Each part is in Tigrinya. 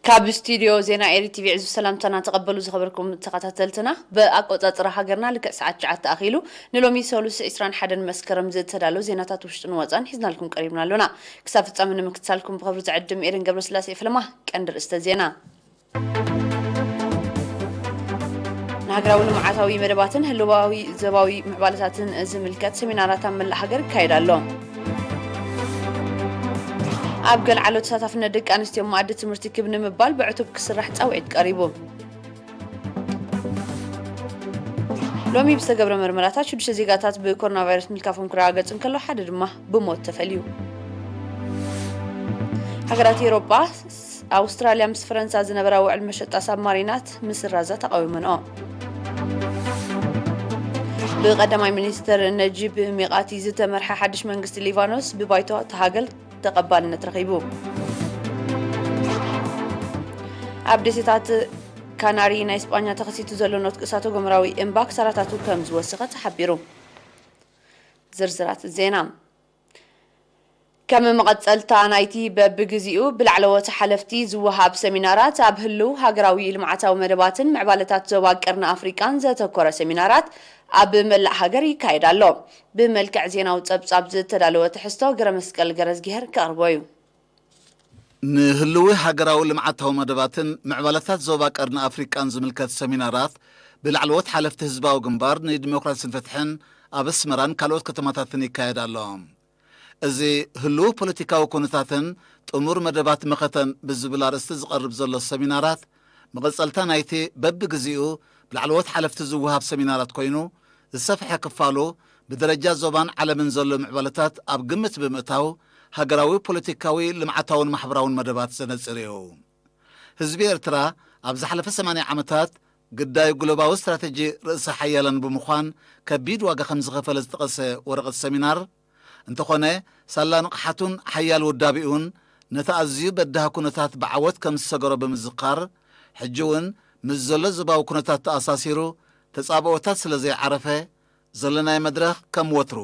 ካብ ስቱዲዮ ዜና ኤሪ ቲቪ ዕዙዝ ሰላምታና ተቐበሉ ዝኸበርኩም ተኸታተልትና። ብኣቆጻጽራ ሃገርና ልክዕ ሰዓት ትሽዓተ ኣኺሉ ንሎሚ ሰሉስ ዕስራን ሓደን መስከረም ዝተዳለዉ ዜናታት ውሽጥን ወጻእን ሒዝናልኩም ቀሪብና ኣሎና። ክሳብ ፍጻመ ንምክትታልኩም ብኽብሪ ዝዕድም ኤደን ገብረስላሴ። ፈለማ ቀንዲ ርእስተ ዜና። ንሃገራዊ ልምዓታዊ መደባትን ህልዋዊ ዞባዊ ምዕባለታትን ዝምልከት ሰሚናራት ኣብ መላእ ሃገር ይካየድ ኣሎ። ኣብ ገልዓሎ ተሳታፍነት ደቂ ኣንስትዮ መኣዲ ትምህርቲ ክብ ንምባል ብዕቱብ ክስራሕ ጻውዒት ቀሪቡ። ሎሚ ብዝተገብረ መርመራታት ሽዱሽተ ዜጋታት ብኮሮና ቫይረስ ምልካፎም ክረጋገጽ እንከሎ፣ ሓደ ድማ ብሞት ተፈልዩ። ሃገራት ኤውሮጳ፣ ኣውስትራልያ ምስ ፈረንሳ ዝነበራ ውዕል መሸጣ ሳብማሪናት ምስራዛ ተቓዊመንኦ። ብቀዳማይ ሚኒስትር ነጂብ ሚቃቲ ዝተመርሐ ሓድሽ መንግስቲ ሊባኖስ ብባይቶ ተሃገል ተቐባልነት ረኺቡ። ኣብ ደሴታት ካናሪ ናይ ስጳኛ ተኸሲቱ ዘሎ ኖትቂ እሳተ ጎመራዊ እምባ ክሳራታቱ ከም ዝወሰኸ ተሓቢሩ። ዝርዝራት ዜና። ከም መቐጸልታ ናይቲ በብግዜኡ ብላዕለዎት ሓለፍቲ ዝወሃብ ሰሚናራት፣ ኣብ ህልው ሃገራዊ ልምዓታዊ መደባትን ምዕባለታት ዞባ ቀርኒ ኣፍሪቃን ዘተኮረ ሰሚናራት ኣብ መላእ ሃገር ይካየድ ኣሎ። ብመልክዕ ዜናዊ ጸብጻብ ዝተዳለወ ትሕዝቶ ገረመስቀል ገረዝጊሄር ከቕርቦ እዩ። ንህልዊ ሃገራዊ ልምዓታዊ መደባትን ምዕባለታት ዞባ ቀርኒ ኣፍሪቃን ዝምልከት ሰሚናራት ብላዕለዎት ሓለፍቲ ህዝባዊ ግንባር ንዲሞክራሲን ፍትሕን ኣብ ኣስመራን ካልኦት ከተማታትን ይካየድ ኣሎ። እዚ ህልው ፖለቲካዊ ኩነታትን ጥሙር መደባት መኸተን ብዝብል ኣርእስቲ ዝቐርብ ዘሎ ሰሚናራት፣ መቐጸልታ ናይቲ በብግዜኡ ብላዕለዎት ሓለፍቲ ዝወሃብ ሰሚናራት ኮይኑ፣ ዝሰፍሐ ክፋሉ ብደረጃ ዞባን ዓለምን ዘሎ ምዕባለታት ኣብ ግምት ብምእታው፣ ሃገራዊ ፖለቲካዊ፣ ልምዓታውን ማሕበራውን መደባት ዘነጽር እዩ። ህዝቢ ኤርትራ ኣብ ዝሓለፈ ሰማንያ ዓመታት ግዳይ ግሎባዊ ስትራተጂ ርእሰ ሓያላን ብምዃን ከቢድ ዋጋ ከም ዝኸፈለ ዝጠቐሰ ወረቐት ሰሚናር፣ እንተኾነ፣ ሳላ ንቕሓቱን ሓያል ውዳቤኡን ነቲ ኣዝዩ በዳሂ ኩነታት ብዓወት ከም ዝሰገሮ ብምዝኻር፣ ሕጂ እውን ምስ ዘሎ ዞባዊ ኩነታት ተኣሳሲሩ ተጻብኦታት ስለ ዘይዓረፈ፣ ዘለናዮ መድረኽ ከም ወትሩ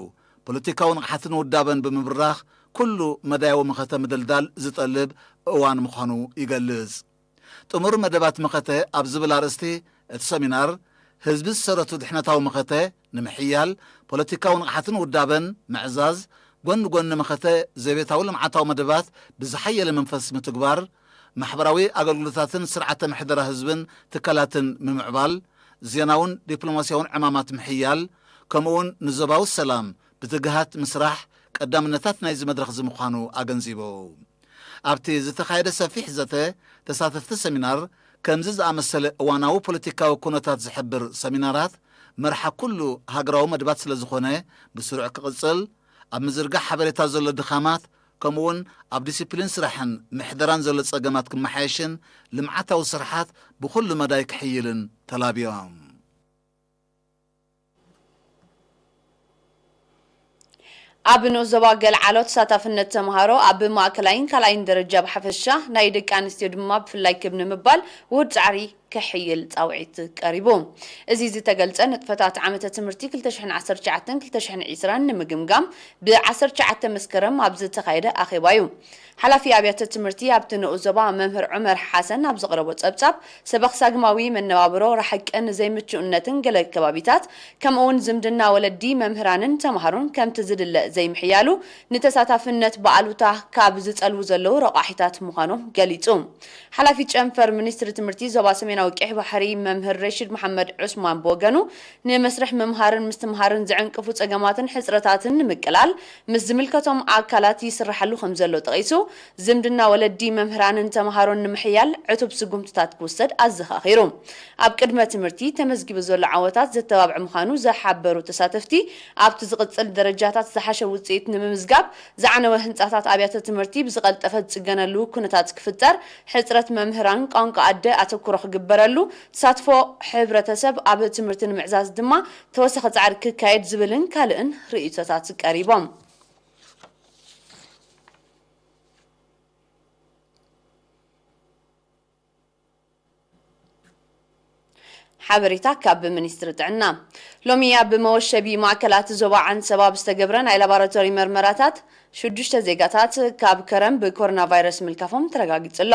ፖለቲካዊ ንቕሓትን ውዳበን ብምብራኽ፣ ኩሉ መዳያዊ መኸተ ምድልዳል ዝጠልብ እዋን ምዃኑ ይገልጽ። ጥሙር መደባት መኸተ ኣብ ዝብል ኣርእስቲ እቲ ሰሚናር፣ ህዝቢ ዝሰረቱ ድሕነታዊ መኸተ ንምሕያል፣ ፖለቲካዊ ንቕሓትን ውዳበን ምዕዛዝ፣ ጎኒ ጎኒ መኸተ ዘቤታዊ ልምዓታዊ መደባት ብዝሓየለ መንፈስ ምትግባር፣ ማሕበራዊ ኣገልግሎታትን ስርዓተ ምሕደራ ህዝብን ትካላትን ምምዕባል፣ ዜናውን ዲፕሎማስያውን ዕማማት ምሕያል፣ ከምኡውን ንዞባዊ ሰላም ብትግሃት ምስራሕ ቀዳምነታት ናይዚ መድረኽ እዚ ምዃኑ ኣገንዚቡ። ኣብቲ ዝተኻየደ ሰፊሕ ዘተ፣ ተሳተፍቲ ሰሚናር፣ ከምዚ ዝኣመሰለ እዋናዊ ፖለቲካዊ ኩነታት ዝሕብር ሰሚናራት መርሓ ኩሉ ሃገራዊ መደባት ስለ ዝኾነ፣ ብስሩዕ ክቕጽል፣ ኣብ ምዝርጋሕ ሓበሬታ ዘሎ ድኻማት፣ ከምኡውን ኣብ ዲሲፕሊን ስራሕን ምሕደራን ዘሎ ጸገማት ክመሓየሽን ልምዓታዊ ስርሓት ብኹሉ መዳይ ክሕይልን ተላብዮም። ኣብ ንኡስ ዞባ ገልዓሎ ተሳታፍነት ተምሃሮ ኣብ ማእከላይን ካልኣይን ደረጃ ብሓፈሻ፣ ናይ ደቂ ኣንስትዮ ድማ ብፍላይ ክብ ንምባል ውሁድ ጻዕሪ ክሕይል ጻውዒት ቀሪቡ። እዚ ዝተገልጸ ንጥፈታት ዓመተ ትምህርቲ ክልተ ሽሕን ዓሰርተ ትሽዓተን ክልተ ሽሕን ዕስራን ንምግምጋም ብ ዓሰርተ ትሽዓተ መስከረም ኣብ ዝተኻየደ ኣኼባ እዩ። ሓላፊ ኣብያተ ትምህርቲ ኣብቲ ንኡስ ዞባ መምህር ዑመር ሓሰን ኣብ ዘቕረቦ ጸብጻብ፣ ሰበኽ ሳግማዊ መነባብሮ፣ ራሕቅን ዘይምቹእነትን ገለ ከባቢታት፣ ከምኡውን ዝምድና ወለዲ መምህራንን ተምሃሮን ከምቲ ዝድለ ዘይምሕያሉ፣ ንተሳታፍነት ብኣሉታ ካብ ዝጸልዉ ዘለዉ ረቋሒታት ምዃኖም ገሊጹ። ሓላፊ ጨንፈር ሚኒስትሪ ትምህርቲ ዞባ ሰሜናዊ ቀይሕ ባሕሪ መምህር ረሺድ መሓመድ ዑስማን ብወገኑ፣ ንመስርሕ ምምሃርን ምስትምሃርን ዝዕንቅፉ ጸገማትን ሕጽረታትን ንምቅላል፣ ምስ ዝምልከቶም ኣካላት ይስራሓሉ ከም ዘሎ ጠቒሱ፣ ዝምድና ወለዲ መምህራንን ተምሃሮን ንምሕያል ዕቱብ ስጉምትታት ክውሰድ ኣዘኻኺሩ። ኣብ ቅድመ ትምህርቲ ተመዝጊቡ ዘሎ ዓወታት ዘተባብዕ ምዃኑ ዝሓበሩ ተሳተፍቲ፣ ኣብቲ ዝቕጽል ደረጃታት ዝሓሸ ውጽኢት ንምምዝጋብ፣ ዝዓነወ ህንጻታት ኣብያተ ትምህርቲ ብዝቐልጠፈ ዝጽገነሉ ኩነታት ክፍጠር፣ ሕጽረት መምህራን ቋንቋ ኣደ ኣተኩሮ ክግበረሉ፣ ተሳትፎ ሕብረተሰብ ኣብ ትምህርቲ ንምዕዛዝ ድማ ተወሳኺ ጻዕሪ ክካየድ ዝብልን ካልእን ርእይቶታት ቀሪቦም። ሓበሬታ ካብ ሚኒስትሪ ጥዕና። ሎሚ ኣብ መወሸቢ ማእከላት ዞባ ዓንሰባ ብዝተገብረ ናይ ላቦራቶሪ መርመራታት፣ ሽዱሽተ ዜጋታት ካብ ከረን ብኮሮና ቫይረስ ምልካፎም ተረጋጊጹ ኣሎ።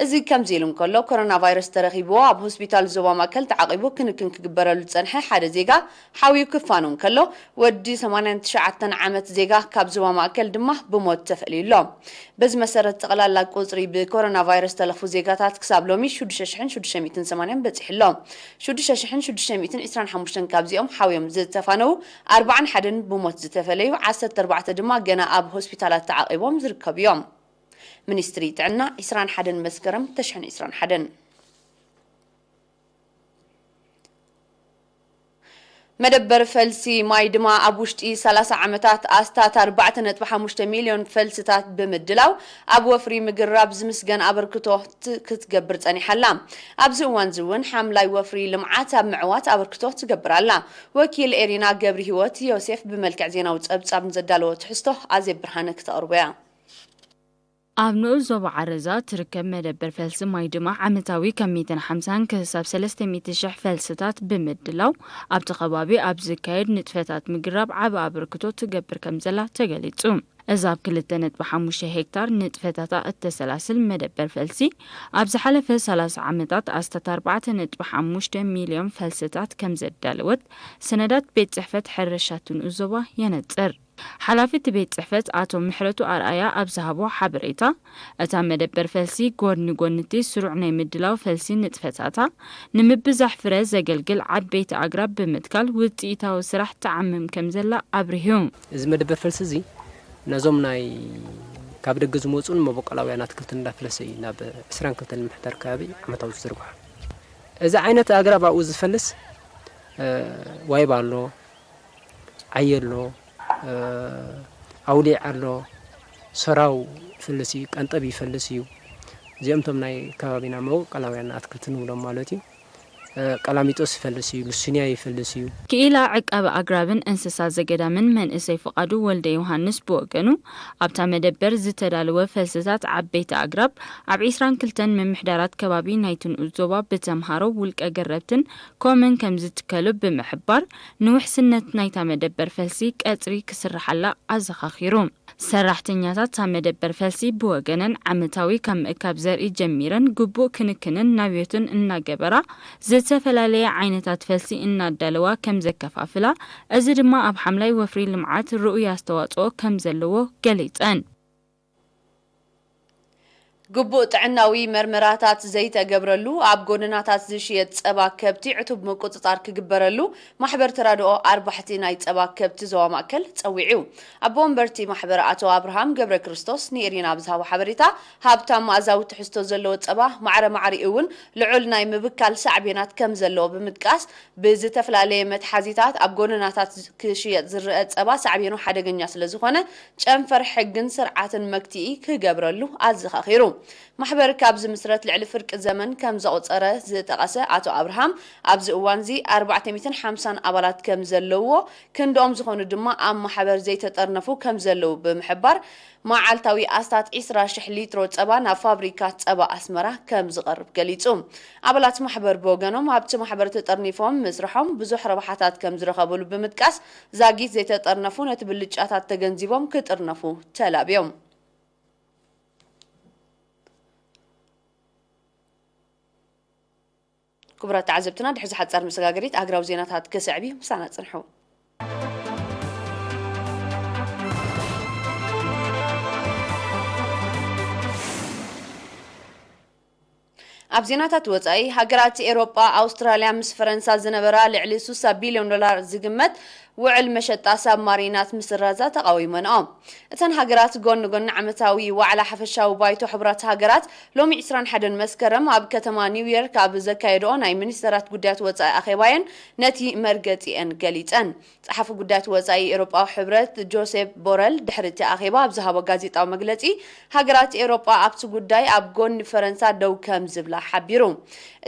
እዚ ከምዚ ኢሉ እንከሎ፣ ኮሮና ቫይረስ ተረኺብዎ ኣብ ሆስፒታል ዞባ ማእከል ተዓቒቡ ክንክን ክግበረሉ ዝጸንሐ ሓደ ዜጋ ሓውዩ ክፋኖ እንከሎ፣ ወዲ ሰማንያን ትሽዓተን ዓመት ዜጋ ካብ ዞባ ማእከል ድማ ብሞት ተፈልዩ ኣሎ። በዚ መሰረት፣ ጠቕላላ ቁጽሪ ብኮሮና ቫይረስ ተለኽፉ ዜጋታት ክሳብ ሎሚ ሽዱሽተ ሽሕን ሽዱሽተ ሚእትን ሰማንያን በጺሑ ኣሎ። ሽዱሽተ ሽሕን ሽዱሽተ ሚእትን ዕስራን ሓሙሽተን ካብዚኦም ሓውዮም ዝተፋነዉ፣ ኣርባዓን ሓደን ብሞት ዝተፈለዩ፣ ዓሰርተ ኣርባዕተ ድማ ገና ኣብ ሆስፒታላት ተዓቒቦም ዝርከቡ እዮም። ሚኒስትሪ ጥዕና፣ ዕስራን ሓደን መስከረም ተሽሕን ዕስራን ሓደን። መደበር ፈልሲ ማይ ድማ ኣብ ውሽጢ ሰላሳ ዓመታት ኣስታት ኣርባዕተ ነጥቢ ሓሙሽተ ሚልዮን ፈልስታት ብምድላው ኣብ ወፍሪ ምግራብ ዝምስገን ኣበርክቶ ት-፣ ክትገብር ጸኒሓ ኣላ። ኣብዚ እዋን እዚ እውን ሓምላይ ወፍሪ ልምዓት ኣብ ምዕዋት ኣበርክቶ ትገብር ኣላ። ወኪል ኤሪና ገብሪ ህይወት ዮሴፍ ብመልክዕ ዜናዊ ጸብጻብ ንዘዳለዎ ትሕዝቶ ኣዜብ ብርሃነ ክተቕርቦ እያ። ኣብ ንኡስ ዞባ ዓረዛ ትርከብ መደበር ፈልሲ ማይ ድማ ዓመታዊ ካብ ሚእትን ሓምሳን ክሳብ ሰለስተ ሚእቲ ሽሕ ፈልስታት ብምድላው ኣብቲ ከባቢ ኣብ ዝካየድ ንጥፈታት ምግራብ ዓቢ ኣበርክቶ ትገብር ከም ዘላ ተገሊጹ። እዛ ኣብ ክልተ ነጥቢ ሓሙሽተ ሄክታር ንጥፈታታ እተሰላስል መደበር ፈልሲ ኣብ ዝሓለፈ ሰላሳ ዓመታት ኣስታት ኣርባዕተ ነጥቢ ሓሙሽተ ሚልዮን ፈልስታት ከም ዘዳለወት ሰነዳት ቤት ጽሕፈት ሕርሻ እቲ ንኡስ ዞባ የነጽር። ሓላፊ እቲ ቤት ጽሕፈት ኣቶ ምሕረቱ ኣርኣያ ኣብ ዝሃቦ ሓበሬታ፣ እታ መደበር ፈልሲ ጎድኒ ጎድኒ እቲ ስሩዕ ናይ ምድላው ፈልሲ ንጥፈታታ፣ ንምብዛሕ ፍረ ዘገልግል ዓበይቲ ኣግራብ ብምትካል ውጽኢታዊ ስራሕ ትዓምም ከም ዘላ ኣብሪሁ። እዚ መደበር ፈልሲ እዚ ነዞም ናይ ካብ ደገ ዝመጹን መበቆላውያን ኣትክልትን እንዳፈለሰ እዩ ናብ ዕስራን ክልተን ምሕዳር ከባቢ ዓመታዊ ዝዝርግሖ። እዚ ዓይነት ኣግራብ ኣብኡ ዝፈልስ፣ እ፣ ዋይባ ኣሎ፣ ዓየ ኣሎ፣ እ፣ ኣውሊዕ ኣሎ፣ ሰራው ይፈልስ እዩ፣ ቀንጠብ ይፈልስ እዩ። እዚኦም እቶም ናይ ከባቢና መበቆላውያን ኣትክልቲ ንብሎም ማለት እዩ። እ፣ ቀላሚጦስ ይፈልስ እዩ፣ ሉሱንያ ይፈልስ እዩ። ክኢላ ዕቃበ ኣግራብን እንስሳ ዘገዳምን መንእሰይ ፍቓዱ ወልደ ዮሃንስ ብወገኑ፣ ኣብታ መደበር ዝተዳለወ ፈልስታት ዓበይቲ ኣግራብ ኣብ ዒስራን ክልተን ምምሕዳራት ከባቢ ናይቲ ንኡስ ዞባ ብተምሃሮ፣ ውልቀ ገረብትን ኮምን ከም ዝትከሉ ብምሕባር፣ ንውሕስነት ናይታ መደበር ፈልሲ ቀጽሪ ክስርሓላ ኣዘኻኺሩ። ሰራሕተኛታት እታ መደበር ፈልሲ ብወገነን ዓመታዊ ካብ ምእካብ ዘርኢ ጀሚረን ግቡእ ክንክንን ናብዮትን እናገበራ ዝተፈላለየ ዓይነታት ፈልሲ እናዳለዋ ከም ዘከፋፍላ፣ እዚ ድማ ኣብ ሓምላይ ወፍሪ ልምዓት ርኡይ ኣስተዋፅኦ ከም ዘለዎ ገሊፀን። ግቡእ ጥዕናዊ መርመራታት ዘይተገብረሉ ኣብ ጎደናታት ዝሽየጥ ጸባ ከብቲ ዕቱብ ምቁጽጻር ክግበረሉ ማሕበር ተራድኦ ኣርባሕቲ ናይ ጸባ ከብቲ ዞባ ማእከል ጸዊዑ። ኣቦ ወንበርቲ ማሕበር ኣቶ ኣብርሃም ገብረ ክርስቶስ ንኤሪና ብዝሃቦ ሓበሬታ፣ ሃብታም መኣዛዊ ትሕዝቶ ዘለዎ ጸባ ማዕረ ማዕሪኡ እውን ልዑል ናይ ምብካል ሳዕቤናት ከም ዘለዎ ብምጥቃስ፣ ብዝተፈላለየ መትሓዚታት ኣብ ጎደናታት ክሽየጥ ዝረአ ጸባ ሳዕቤኑ ሓደገኛ ስለ ዝኾነ፣ ጨንፈር ሕግን ስርዓትን መክትኢ ክገብረሉ ኣዘኻኺሩ። ማሕበር ካብ ዝምስረት ልዕሊ ፍርቂ ዘመን ከም ዘቑጸረ ዝጠቐሰ ኣቶ ኣብርሃም፣ ኣብዚ እዋንዚ ኣርባዕተ ሚእትን ሓምሳን ኣባላት ከም ዘለውዎ፣ ክንድኦም ዝኾኑ ድማ ኣብ ማሕበር ዘይተጠርነፉ ከም ዘለዉ ብምሕባር፣ መዓልታዊ ኣስታት ዒስራ ሽሕ ሊትሮ ጸባ ናብ ፋብሪካ ጸባ ኣስመራ ከም ዝቐርብ ገሊጹ። ኣባላት ማሕበር ብወገኖም፣ ኣብቲ ማሕበር ተጠርኒፎም ምስርሖም ብዙሕ ረብሓታት ከም ዝረኸብሉ ብምጥቃስ፣ ዛጊት ዘይተጠርነፉ ነቲ ብልጫታት ተገንዚቦም ክጥርነፉ ተላብዮም። ክቡራት ተዓዘብትና፣ ድሕሪ ዝሓጻር መሰጋገሪት ኣህጉራዊ ዜናታት ክስዕብ እዩ። ምሳና ጽንሑ። ኣብ ዜናታት ወጻኢ፣ ሃገራት ኤውሮጳ፣ ኣውስትራልያ ምስ ፈረንሳ ዝነበራ ልዕሊ ሱሳ ቢልዮን ዶላር ዝግመት ውዕል መሸጣ ሳብማሪናት ምስራዛ ተቓዊመንኦ። እተን ሃገራት ጎኒ ጎኒ ዓመታዊ ዋዕላ ሓፈሻዊ ባይቶ ሕቡራት ሃገራት ሎሚ ዕስራን ሓደን መስከረም ኣብ ከተማ ኒውዮርክ ኣብ ዘካየድኦ ናይ ሚኒስተራት ጉዳያት ወጻኢ ኣኼባየን ነቲ መርገጺኤን ገሊጸን። ጸሓፊ ጉዳያት ወጻኢ ኤውሮጳዊ ሕብረት ጆሴፕ ቦረል ድሕሪ እቲ ኣኼባ ኣብ ዝሃቦ ጋዜጣዊ መግለጺ፣ ሃገራት ኤውሮጳ ኣብቲ ጉዳይ ኣብ ጎኒ ፈረንሳ ደው ከም ዝብላ ሓቢሩ።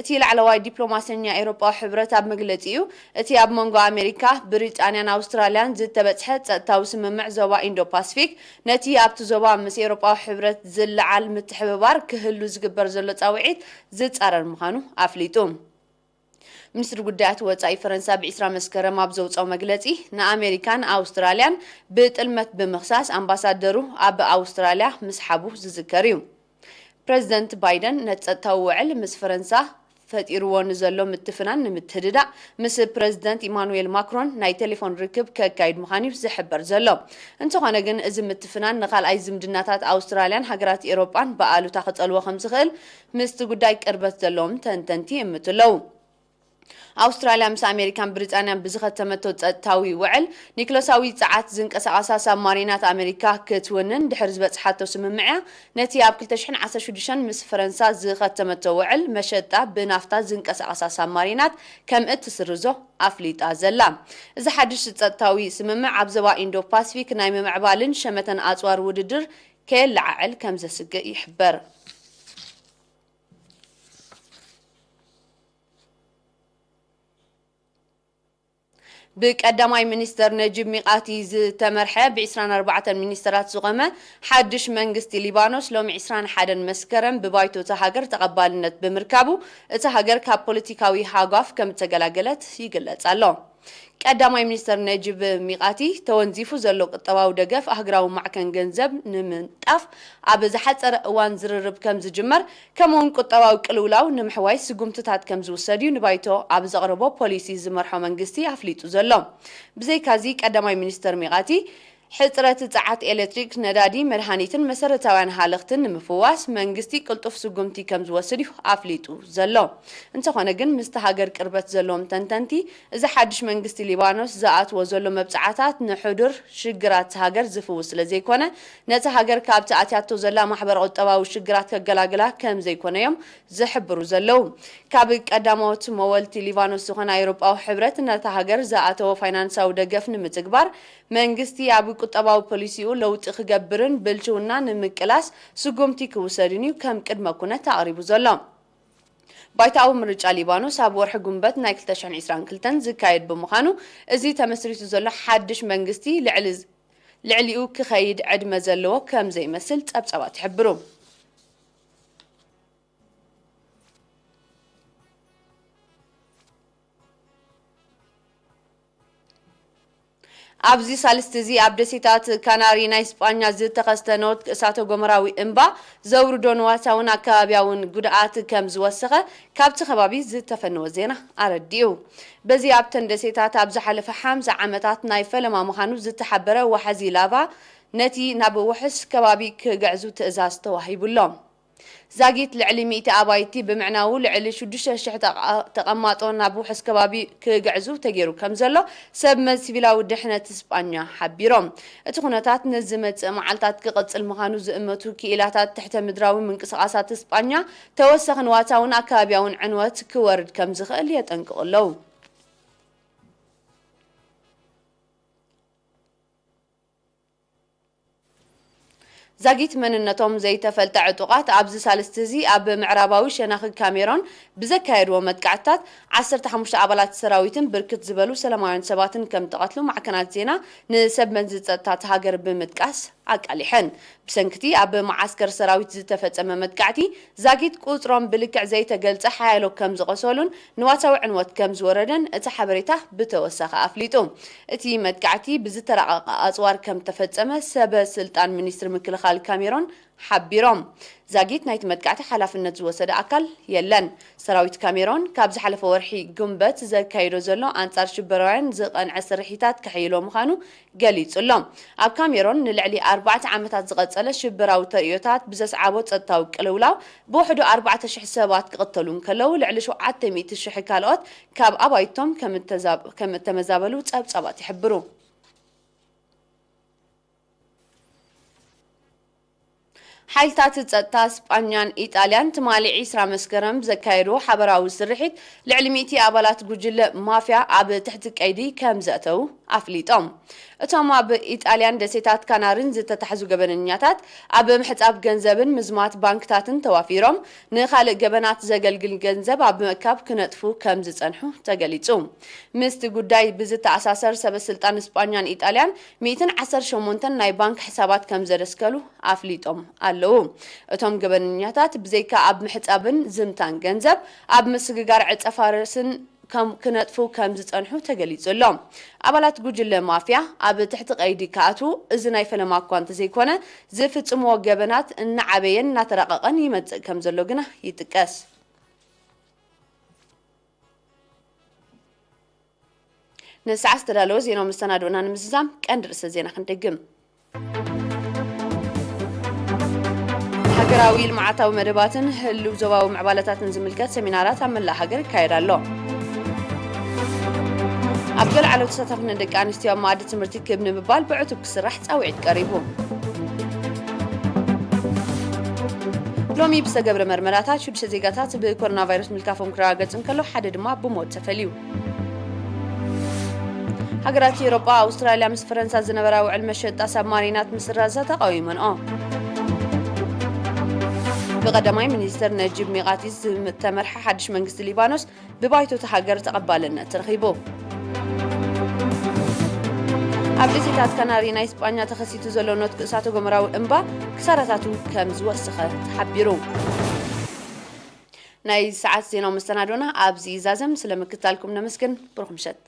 እቲ ላዕለዋይ ዲፕሎማሰኛ ኤውሮጳዊ ሕብረት ኣብ መግለጺኡ፣ እቲ ኣብ መንጎ ኣሜሪካ፣ ብሪጣንያን ኣውስትራልያን ዝተበጽሐ ጸጥታዊ ስምምዕ ዞባ ኢንዶ ፓስፊክ፣ ነቲ ኣብቲ ዞባ ምስ ኤውሮጳዊ ሕብረት ዝለዓል ምትሕብባር ክህሉ ዝግበር ዘሎ ጻውዒት ዝጻረር ምዃኑ ኣፍሊጡ። ሚኒስትሪ ጉዳያት ወጻኢ ፈረንሳ ብ ዒስራ መስከረም ኣብ ዘውጽኦ መግለጺ፣ ንኣሜሪካን ኣውስትራልያን ብጥልመት ብምኽሳስ ኣምባሳደሩ ኣብ ኣውስትራልያ ምስሓቡ ዝዝከር እዩ። ፕረዚደንት ባይደን ነቲ ጸጥታዊ ውዕል ምስ ፈረንሳ ፈጢርዎ ንዘሎ ምትፍናን ንምትህድዳእ ምስ ፕረዚደንት ኢማኑኤል ማክሮን ናይ ቴሌፎን ርክብ ከካይድ ምዃኑ እዩ ዝሕበር ዘሎ። እንተኾነ ግን፣ እዚ ምትፍናን ንኻልኣይ ዝምድናታት ኣውስትራልያን ሃገራት ኤውሮጳን ብኣሉታ ክጸልዎ ከም ዝኽእል ምስቲ ጉዳይ ቅርበት ዘለዎም ተንተንቲ ይእምቱ ኣለዉ። ኣውስትራልያ ምስ ኣሜሪካን ብሪጣንያን ብዝኸተመቶ ጸጥታዊ ውዕል፣ ኒክለሳዊ ጸዓት ዝንቀሳቐሳ ሳብማሪናት ኣሜሪካ ክትውንን ድሕሪ ዝበጽሓቶ ስምምዕ እያ፣ ነቲ ኣብ ክልተ ሽሕን ዓሰርተ ሽዱሽተን ምስ ፈረንሳ ዝኸተመቶ ውዕል መሸጣ ብናፍታ ዝንቀሳቐሳ ሳብማሪናት ከም እትስርዞ ኣፍሊጣ ዘላ። እዚ ሓድሽ ጸጥታዊ ስምምዕ ኣብ ዞባ ኢንዶ ፓሲፊክ ናይ ምምዕባልን ሸመተን ኣጽዋር ውድድር ከየለዓዕል ከም ዘስግእ ይሕበር። ብቀዳማይ ሚኒስተር ነጂብ ሚቃቲ ዝተመርሐ ብ ዒስራን ኣርባዕተን ሚኒስተራት ዝቖመ ሓድሽ መንግስቲ ሊባኖስ ሎሚ ዒስራን ሓደን መስከረም ብባይቶ እታ ሃገር ተቐባልነት ብምርካቡ፣ እታ ሃገር ካብ ፖለቲካዊ ሃጓፍ ከም እተገላገለት ይግለጽ ኣሎ። ቀዳማይ ሚኒስተር ነጂብ ሚቃቲ፣ ተወንዚፉ ዘሎ ቁጠባዊ ደገፍ ኣህጉራዊ ማዕከን ገንዘብ ንምንጣፍ ኣብ ዝሓጸረ እዋን ዝርርብ ከም ዝጅመር፣ ከምኡውን ቁጠባዊ ቅልውላው ንምሕዋይ ስጉምትታት ከም ዝውሰድ እዩ ንባይቶ ኣብ ዘቕረቦ ፖሊሲ ዝመርሖ መንግስቲ ኣፍሊጡ ዘሎ። ብዘይካዚ፣ ቀዳማይ ሚኒስተር ሚቃቲ፣ ሕጽረት ጸዓት ኤሌክትሪክ፣ ነዳዲ፣ መድሃኒትን መሰረታውያን ሃለኽትን ንምፍዋስ መንግስቲ ቅልጡፍ ስጉምቲ ከም ዝወስድ እዩ ኣፍሊጡ ዘሎ። እንተኾነ ግን፣ ምስቲ ሃገር ቅርበት ዘለዎም ተንተንቲ፣ እዚ ሓድሽ መንግስቲ ሊባኖስ ዝኣትዎ ዘሎ መብጽዓታት ንሕዱር ሽግራት ሃገር ዝፍውስ ስለ ዘይኮነ፣ ነቲ ሃገር ካብቲ ኣትያቶ ዘላ ማሕበረ ቁጠባዊ ሽግራት ከገላግላ ከም ዘይኮነ እዮም ዝሕብሩ ዘለዉ። ካብ ቀዳሞት መወልቲ ሊባኖስ ዝኾነ ኣውሮጳዊ ሕብረት፣ ነታ ሃገር ዝኣተዎ ፋይናንሳዊ ደገፍ ንምትግባር፣ መንግስቲ ኣብ ቁጠባዊ ፖሊሲኡ ለውጢ ክገብርን ብልሽውና ንምቅላስ ስጉምቲ ክውሰድን እዩ ከም ቅድመ ኩነት ኣቕሪቡ ዘሎ። ባይታዊ ምርጫ ሊባኖስ ኣብ ወርሒ ጉንበት ናይ ክልተ ሽሕን ዕስራን ክልተን ዝካየድ ብምዃኑ፣ እዚ ተመስሪቱ ዘሎ ሓድሽ መንግስቲ ልዕሊ፣ ልዕሊኡ ክኸይድ ዕድመ ዘለዎ ከም ዘይመስል ጸብጻባት ይሕብሩ። ኣብዚ ሳልስቲ እዚ ኣብ ደሴታት ካናሪ ናይ ስጳኛ ዝተኸስተ ነወት እሳተ ጎመራዊ እምባ ዘውርዶ ንዋታውን ኣከባቢያውን ጉድኣት ከም ዝወሰኸ ካብቲ ከባቢ ዝተፈነወ ዜና ኣረዲኡ። በዚ ኣብተን ደሴታት ኣብ ዝሓለፈ ሓምሳ ዓመታት ናይ ፈለማ ምዃኑ ዝተሓበረ ዋሕዚ ላቫ ነቲ ናብ ውሑስ ከባቢ ክግዕዙ ትእዛዝ ተዋሂቡሎም። ዛጊት ልዕሊ ሚእቲ ኣባይቲ ብምዕናዉ፣ ልዕሊ ሽዱሽተ ሽሕ ተቓ-፣ ተቐማጦ ናብ ውሑስ ከባቢ ክግዕዙ ተገይሩ ከም ዘሎ ሰብ መዚ ሲቪላዊ ድሕነት ስጳኛ ሓቢሮም። እቲ ኩነታት ንዝመጽእ መዓልታት ክቕጽል ምዃኑ ዝእመቱ ክኢላታት ትሕተ ምድራዊ ምንቅስቓሳት ስጳኛ፣ ተወሳኺ ንዋታውን ኣከባቢያውን ዕንወት ክወርድ ከም ዝኽእል የጠንቅቑ ኣለዉ። ዛጊት መንነቶም ዘይተፈልጠ ዕጡቓት ኣብዚ ሳልስቲ እዚ ኣብ ምዕራባዊ ሸነኽ ካሜሮን ብዘካየድዎ መጥቃዕትታት፣ ዓሰርተ ሓሙሽተ ኣባላት ሰራዊትን ብርክት ዝበሉ ሰላማውያን ሰባትን ከም ተቐትሉ ማዕከናት ዜና ንሰብ መዚ ጸጥታ እታ ሃገር ብምጥቃስ ኣቃሊሐን። ብሰንክቲ ኣብ መዓስከር ሰራዊት ዝተፈጸመ መጥቃዕቲ፣ ዛጊት ቁጽሮም ብልክዕ ዘይተገልጸ ሓያሎ ከም ዝቖሰሉን ንዋታዊ ዕንወት ከም ዝወረደን እቲ ሓበሬታ ብተወሳኺ ኣፍሊጡ። እቲ መጥቃዕቲ ብዝተራቐቐ ኣጽዋር ከም ተፈጸመ ሰበ ስልጣን ሚኒስትሪ ምክልኻል ካሜሮን ሓቢሮም። ዛጊት ናይቲ መጥቃዕቲ ሓላፍነት ዝወሰደ ኣካል የለን። ሰራዊት ካሜሮን ካብ ዝሓለፈ ወርሒ ጉንበት ዘካይዶ ዘሎ ኣንጻር ሽበራውያን ዝቐንዐ ስርሒታት ከሐይሎ ምዃኑ ገሊጹ ኣሎ። ኣብ ካሜሮን ንልዕሊ ኣርባዕተ ዓመታት ዝቐጸለ ሽበራዊ ተርእዮታት ብዘስዓቦ ጸጥታዊ ቅልውላው ብውሕዱ ኣርባዕተ ሽሕ ሰባት ክቕተሉ እንከለዉ፣ ልዕሊ ሸውዓተ ሚእቲ ሽሕ ካልኦት ካብ ኣባይቶም ከም እተዛብ-፣ ከም እተመዛበሉ ጸብጻባት ይሕብሩ። ሓይልታት ጸጥታ ስጳኛን ኢጣልያን ትማሊ ዕስራ መስከረም ዘካየድዎ ሓበራዊ ስርሒት፣ ልዕሊ ሚእቲ ኣባላት ጉጅለ ማፍያ ኣብ ትሕቲ ቀይዲ ከም ዘእተዉ ኣፍሊጦም። እቶም ኣብ ኢጣልያን ደሴታት ካናርን ዝተታሕዙ ገበነኛታት፣ ኣብ ምሕጻብ ገንዘብን ምዝማት ባንክታትን ተዋፊሮም፣ ንኻልእ ገበናት ዘገልግል ገንዘብ ኣብ ምእካብ ክነጥፉ ከም ዝጸንሑ ተገሊጹ። ምስቲ ጉዳይ ብዝተኣሳሰር፣ ሰበ ስልጣን ስጳኛን ኢጣልያን ሚእትን ዓሰርተ ሸሞንተን ናይ ባንክ ሕሳባት ከም ዘደስከሉ ኣፍሊጦም ኣለዉ። እቶም ገበነኛታት ብዘይካ ኣብ ምሕጻብን ዝምታን ገንዘብ፣ ኣብ ምስግጋር ዕጸ ፋርስን ከም ክነጥፉ ከም ዝጸንሑ ተገሊጹ ኣሎ። ኣባላት ጉጅለ ማፍያ ኣብ ትሕቲ ቀይዲ ክኣትዉ፣ እዚ ናይ ፈለማ እኳ እንተዘይኮነ፣ ዝፍጽምዎ ገበናት እናዓበየን እናተራቐቐን ይመጽእ ከም ዘሎ ግና ይጥቀስ። ንሰዓት ዝተዳለወ ዜናዊ መሰናድኦና ንምዝዛም ቀንዲ ርእሰ ዜና ክንደግም። ሃገራዊ ልምዓታዊ መደባትን ህልው ዞባዊ ምዕባለታትን ዝምልከት ሰሚናራት ኣብ መላእ ሃገር ይካየድ ኣሎ። ኣብ ገለ ዓለቱ ተሳታፍነት ደቂ ኣንስትዮ ኣብ መኣዲ ትምህርቲ ክብ ንምባል ብዕቱብ ክስራሕ ጻውዒት ቀሪቡ። ሎሚ ብዝተገብረ መርመራታት ሽዱሽተ ዜጋታት ብኮሮና ቫይረስ ምልካፎም ክረጋገጽ እንከሎ፣ ሓደ ድማ ብሞት ተፈልዩ። ሃገራት ኤውሮጳ፣ ኣውስትራልያ ምስ ፈረንሳ ዝነበራ ውዕል መሸጣ ሳብማሪናት ምስራዛ ተቃዊመንኦ። ብቐዳማይ ሚኒስተር ነጂብ ሚቓቲ ዝተመርሐ ሓድሽ መንግስቲ ሊባኖስ ብባይቶ እታ ሃገር ተቐባልነት ረኺቡ። ኣብ ደሴታት ካናሪ ናይ ስጳኛ ተኸሲቱ ዘሎ ነትጉ እሳተ ጎመራዊ እምባ ክሳራታቱ ከም ዝወሰኸ ተሓቢሩ። ናይ ሰዓት ዜናዊ መሰናዶና ኣብዚ ይዛዘም። ስለ ምክታልኩም ነመስግን። ብሩኽ ምሸት።